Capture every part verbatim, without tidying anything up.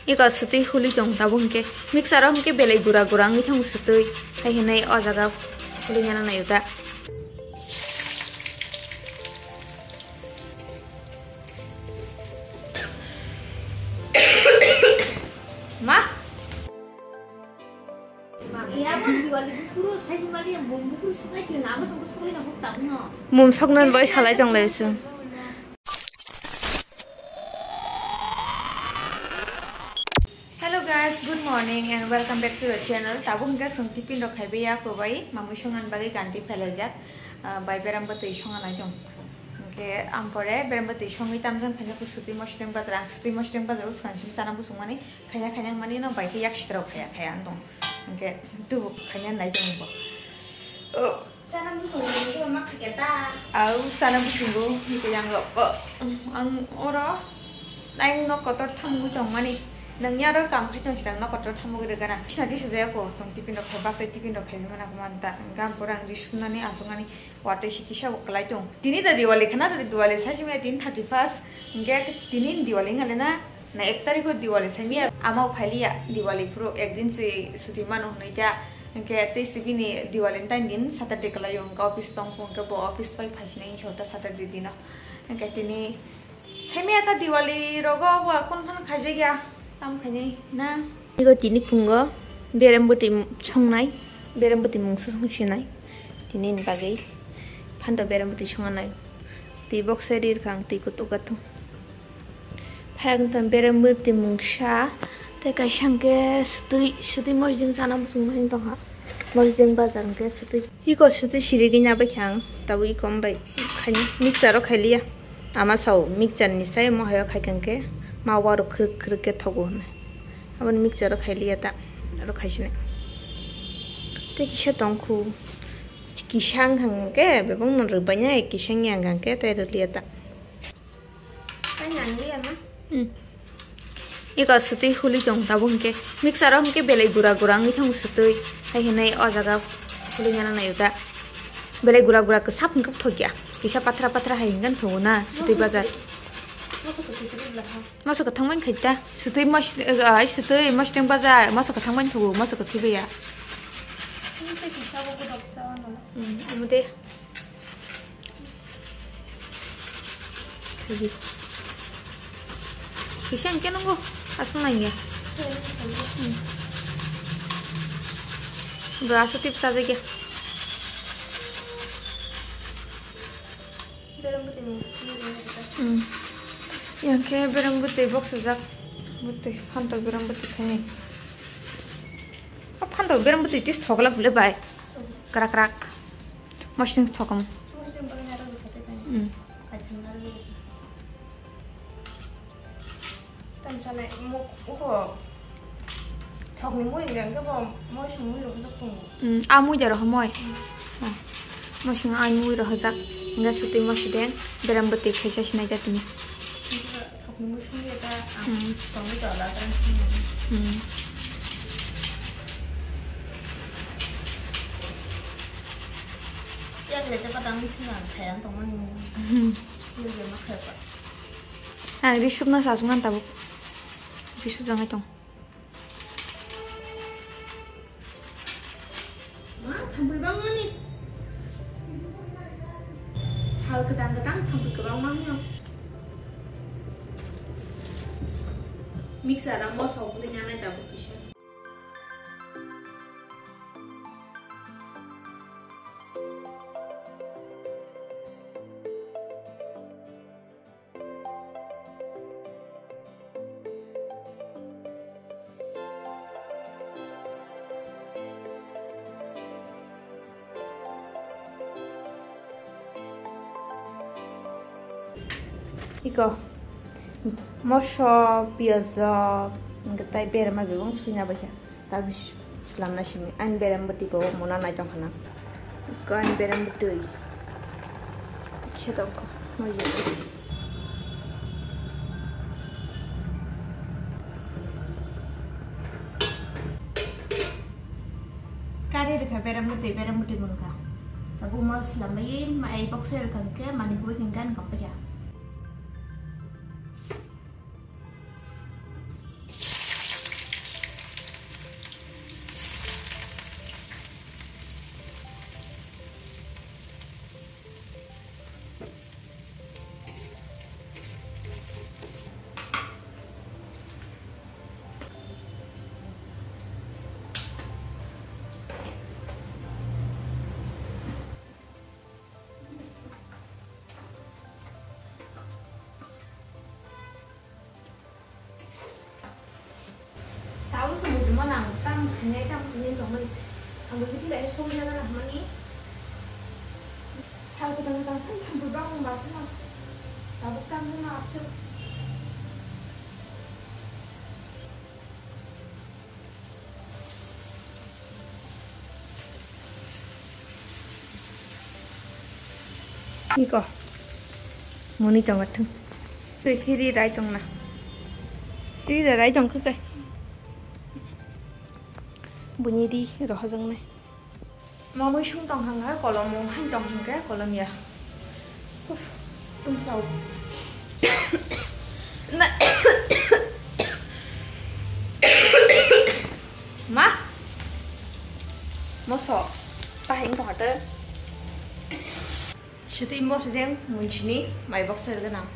Eko sutwi huli tong tabuk hwnkhe mixer o hwnkhe belai gura gura wngwi thang sutwi hai hwnwi o jaga huli nana naio da. Ma? Mum soknan bai salai tong lai se. Hello guys, good morning and welcome back to the channel. Tabuk hwnkhe chwng tiffin rok khaibai ya kwbai, mamui songani bagwi ganti phelaijak, ah, bai beram bwtwi songanai tong. Hwnkhe ampore beram bwtwi songwi tamjani khaina khe sutwi mosdeng bazar, ang sutwi mosdeng bazar o swkang simi chana busungmani. Khaina khaina mani no bai khe yak sitra khaya khaya ang tong. Hwnkhe tubu khaina nai tong bo. O. Chana busung ni ma khakya ta. Au chana busung bo hwnkhe yang o. Ang oro ang nok kotor thamwi tong mani. Nang ya ro kam khai tong sita nok kotor thamwi rwgana. Bisna kisa jaya ko song tiffin rok khai bachai tiffin rok khai mana ko man ta. Gam pora ang ri sumnani asung ani. Watwi si kisa bo kwlai tong. Tini da Diwali khna da Diwali sai simi tini thirty first. Hwnkhe tini Diwali wngkha le na, na ek tarikh o Diwali sai miya. Ama o phailiya Diwali phuru ekdin se suti mano hwnwi ta. Hwnkhe tei se bini Diwali ni tain din Saturday kwlai o hwnkhe office tong kho hwnkhe bo office bai phaisinai wngkhe ta Saturday dino. Hwnkhe tini Semiya ta Diwali rogo wa kun phano khaijak ya, tam khainai na. Ego tini phungo berem bwtwi songnai, berem bwtwi mungsa songsinai. Tini ni bagwi phanto berem bwtwi songanai. Twi boksa rir kha ang twi kutuk katung. Phayang tam berem bwtwi mungsa, tei kaisa hwnkhe sutwi, sutwi mojang chana muchung mani tongkha. Mojang bazar hwnkhe sutwi. Iko sutwi sirigwi nabaikha ang, tabuk iko wngbai khaini mixture o khailiya. Ama sao mixture ni sai mohai o khaikha hwnkhe ma uaro khwrwk khwrwk khe thogo hwnwi. Aboni mixture o khailiya ta, aro khaisinai. Tei kisa tongkhu. Kisa wngkha hwnkhe bebak no rwbainai, kisa wngya hwnkha hwnkhe tei rwliya ta. Tei nang liya na? Hmm. Iko sutwi huli tong tabuk hwnkhe mixture o hwnkhe belai gura gura wngwi thango sutwi. Hai hwnwi o jaga huli nana naio da. Belai gura gura kwsap hwnkhe thokya. Kisa pathra pathra hai hwnkhe thogo na sutwi bazar. Moso kwthwi kwrwi bwla ha. Moso kwthang man khai ta. Sutwi mos-, eh, ai sutwi mosdeng bazar. Moso kwthang man thogo. Moso kwthwi baya. Ini tei kisa bo godok sa wano na. Hmm, omo de. Khaidi. Kisa hwnkhe nungo aswk nangya. Hmm. Bwrasa tip chajakya. Berem bwtwi mung sini rwngya kisa. Hmm. Yang khe berem bwtwi boksajak. Bwtwi phantok berem bwtwi khaini. O phantok berem bwtwi tis thoglak bwle bai. Krak krak. Mosing thokam. Hmm. Tamsane mo-, uko thokni mui hwnkhe bo moisong mui rok tongo. Hmm, a mui da rohor moi. Hmm. Oh. Moisong a mui rohorjak. Hwnkhe sutwi mosideng berem bwtwi khaisa sinai jatini. Thokni mui songya ta ang. Hmm. Tongwi tola ta. Hmm. Yak le ta patang mui songya ang khaya tongmani. Hmm. Yak le ma khaya pa. Ang ri supna sasung an tabuk. Ri sup jangai tong. Ma thampui bangmani. Sal kwtang kwtang thampui kwbangma hino. Mixer o moso bwlwi nanai tabuk kisa. Iko moso, piyaj, hwnkhe tai berma bebak swina baikha. Tabis slamna simi. Ani berem bwtwi bo mona nai tongkha na. Ko ani berem bwtwi. Kisa tongkha. Moi je. Kari rwkha berem bwtwi, berem bwtwi mungkha. Tabuk mo slambai mai box rwkha hwnkhe mani hubui hwnkhe ani kampakya. Ang khainai tamo khainai tongmani. Ang bo bithi bai songya na hamani. Sal kwtang kwtang thang thang bwrwng ma thang. Tabuk tang ma aswk. Iko. Muni tongo thung. Twi khe ri rai tongna. Ri da rai tong khe kai. Buni ri rohorjaknai. Mamui sung tong hang khe kolom, mung hain tong hang khe kolom ya. Uf, tung tau. Na. Ma. Moso. Pahing tong hate. Sitwi mosjeng munsini mai boxer gwnang.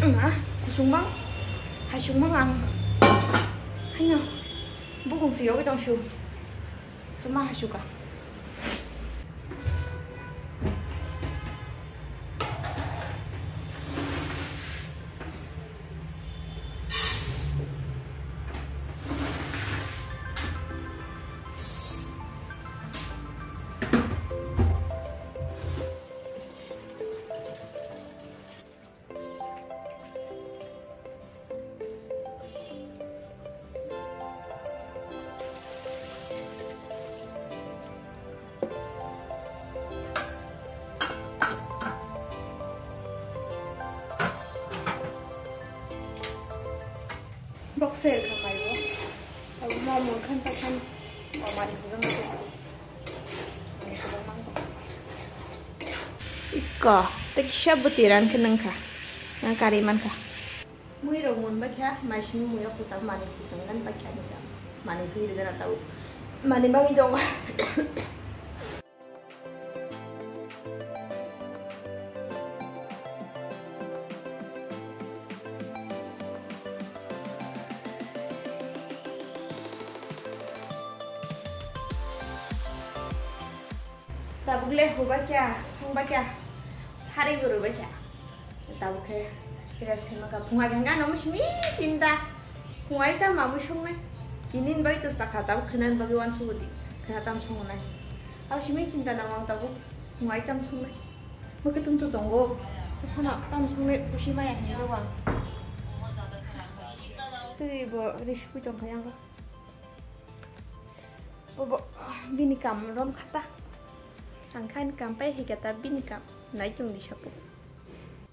Wngma kusungmang, haisungmang ang. Haino bukung si yogwi tong su. Sema haisuka. Boxer kha mai bo. Abo ma mun khan ta khan. Mani hujang ma. Mani hujang ma. Iko, tei kisa bwtwi ran khe nang kha. Nang kari man kha. Mui rok mun ba kha, mai simi mui o kutam mani kutam gan ba kha ni ta. Mani hui rega na tau. Mani bangi dong. Tabuk le huba kya, sungba kya, hari guru ba kya. Tabuk khe rest khaima kha phunga khe hwnka no simi chinta. Phungai ta mamui sungnai. Tinin bai to sakha tabuk khwnan bagwi wansugudi. Khwna tam sungnai. Au simi chinta nang ang tabuk phungai tam sungnai. Mukhe tung tu tongo. Khwna tam sungnai kusi maya hinjo wang. Tei bo risukui tongkha yango. Bobo bini kam rom khata. Ang khan kam pai hikata bini kam. Nai chung di sapo.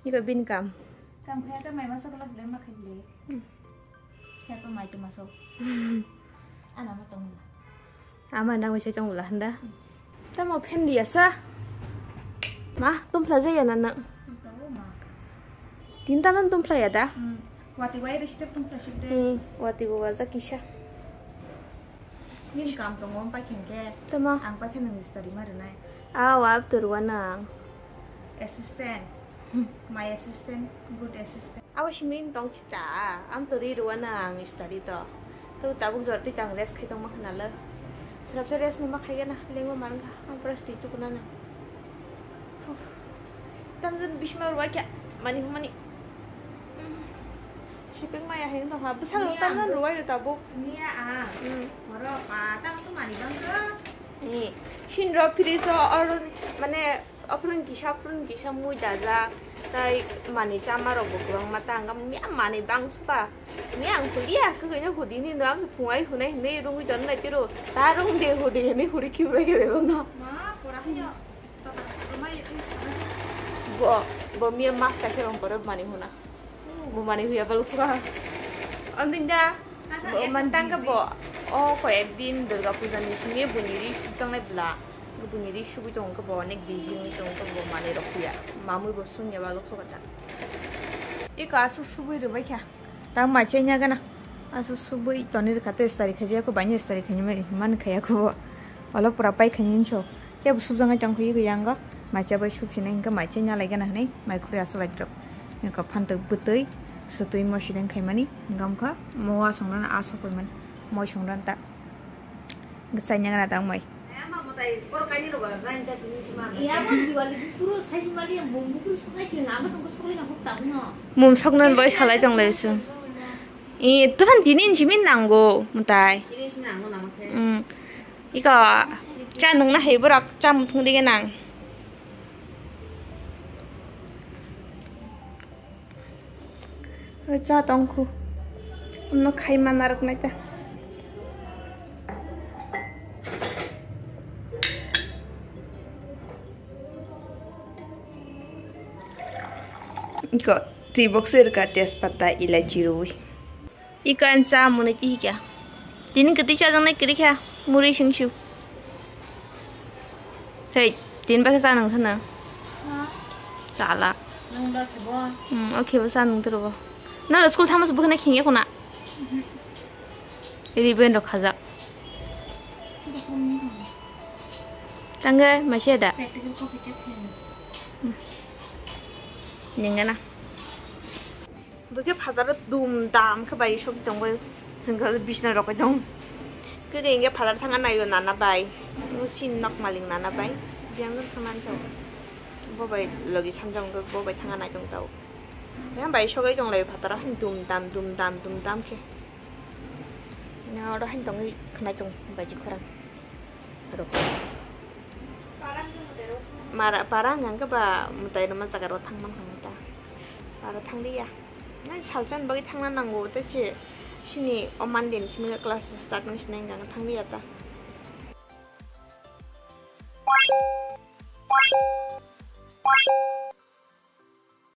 Niko bini kam. Kam khaya ta mai masa kolak le ma khaile. Hmm. Khaya pa mai tu maso. Ana ma tong la. Ama nang wisa tong la handa. Hmm. Tamo phen dia sa. Ma, tumpla jaya na nang. Tahu ma. Tinta nan tumpla ya da? Hmm. Wati wai rishte tumpla shibde. Hmm, wati bo waja kisa. Nini kam tongo, pai khen khe. Tama? Ang pai khe nang study ma rwnai. Aw, ab to rwna ang. Assistant. Hmm. My assistant, good assistant. Abo simi tong kita, am to ri rwna ang study to. To tabuk jor twi tang rest khai tong ma khna le. Srap se rest no ma khai gana, lengma mar wngkha. Ang pura sti tu kuna na. Uf. Tamjani bisma rwai kha, mani humani. Sipeng maya heng tong ha, bwsang rok tamjani rwai tabuk. Niya a. Hmm. Borok a, tang sung mani bang ko. Eh, sin rok fridge o, or, mane, ophron kisa, ophron kisa mui dajak. Tai mani chama rok bo kwbangma tang, miya mani bang suka. Miya ang kuliya, kwkwi no hudi ni no, ang phungai hunai hinwi rungwi ton nai tiro. Ta rung de hudi hinwi huri khibai gele no. Ma, pora hinyo. Bo, bo miya mas kaisa rong pore mani huna. Bo mani huya balukura. Andin da, bo mantang ka bo. O koyek din Durga Puja ni simi buni ri sukjang nai bla. Buni ri sugui tong ka bo, onek busy wngwi tong ka bo mani rok huya. Mamui bo sungya balukura ta. Iko asuk sugui rwbai kha. Tang mai chai nya gana. Asu subui toni rwkha tei stari khaji ako baini stari khaini mani khaya ko. Olo pura pai khaini hinso. Kebo subjang ai tang khuyi khuyi ango. Mai cha bai subsi nai hinka mai chai nya lai gana hinai mai khuri asu lai drop. Hinka phantok bwtwi swtwi mo sideng khaimani hinka wngkha mo asong nana asok khaimani mo song dan ta. Gachai nang na tang mai. Mum sok nan bai salai tong lai sung. Eh, tuhan tini simi nango, mutai. Ini sini nango nama khe. Hmm. Iko, cha nungna hai borok, cha muthung dige nang. Cha tongkhu. Umno khai mana rok nai ta. Iko, twi box rwkha tejpata, ilaichi rwi. Iko ang cha mwnwi tihikha. Tini kwtwi chajaknai kwrwikha, murwi singsu. Thei, tini bakhe cha nang sana. Chala. Hmm, okay, bo cha nang turu bo. Na school thamas bukhna khingya kuna. Ribbon rok khajak. Tangge, masih ada? Practical copy check. Hmm. Ningana. Bukhe phataro dum dam khe bai sok tongoi. Jengkha bisna rok tong. Khe hingke phatar thanga naio nana bai. Sin nok maling nana bai. Biang thangman chao. Bo bai logi samjang bo bai thanga nai tong tao. Yang bai sogoi tong lai phataro han dum dam dum dam dum dam khe. Na oro han tongoi khnai tong bai ji khorang. Rok. Mara, para hwnka hwnkhe ba mwtai rwma jaga rok thang mankha mwta. Para thang liya. Nai salsa ni bagwi thangna nango, tei se sini o Monday ni simi class start wng sinai hwnka hwnkhe thang liya ta.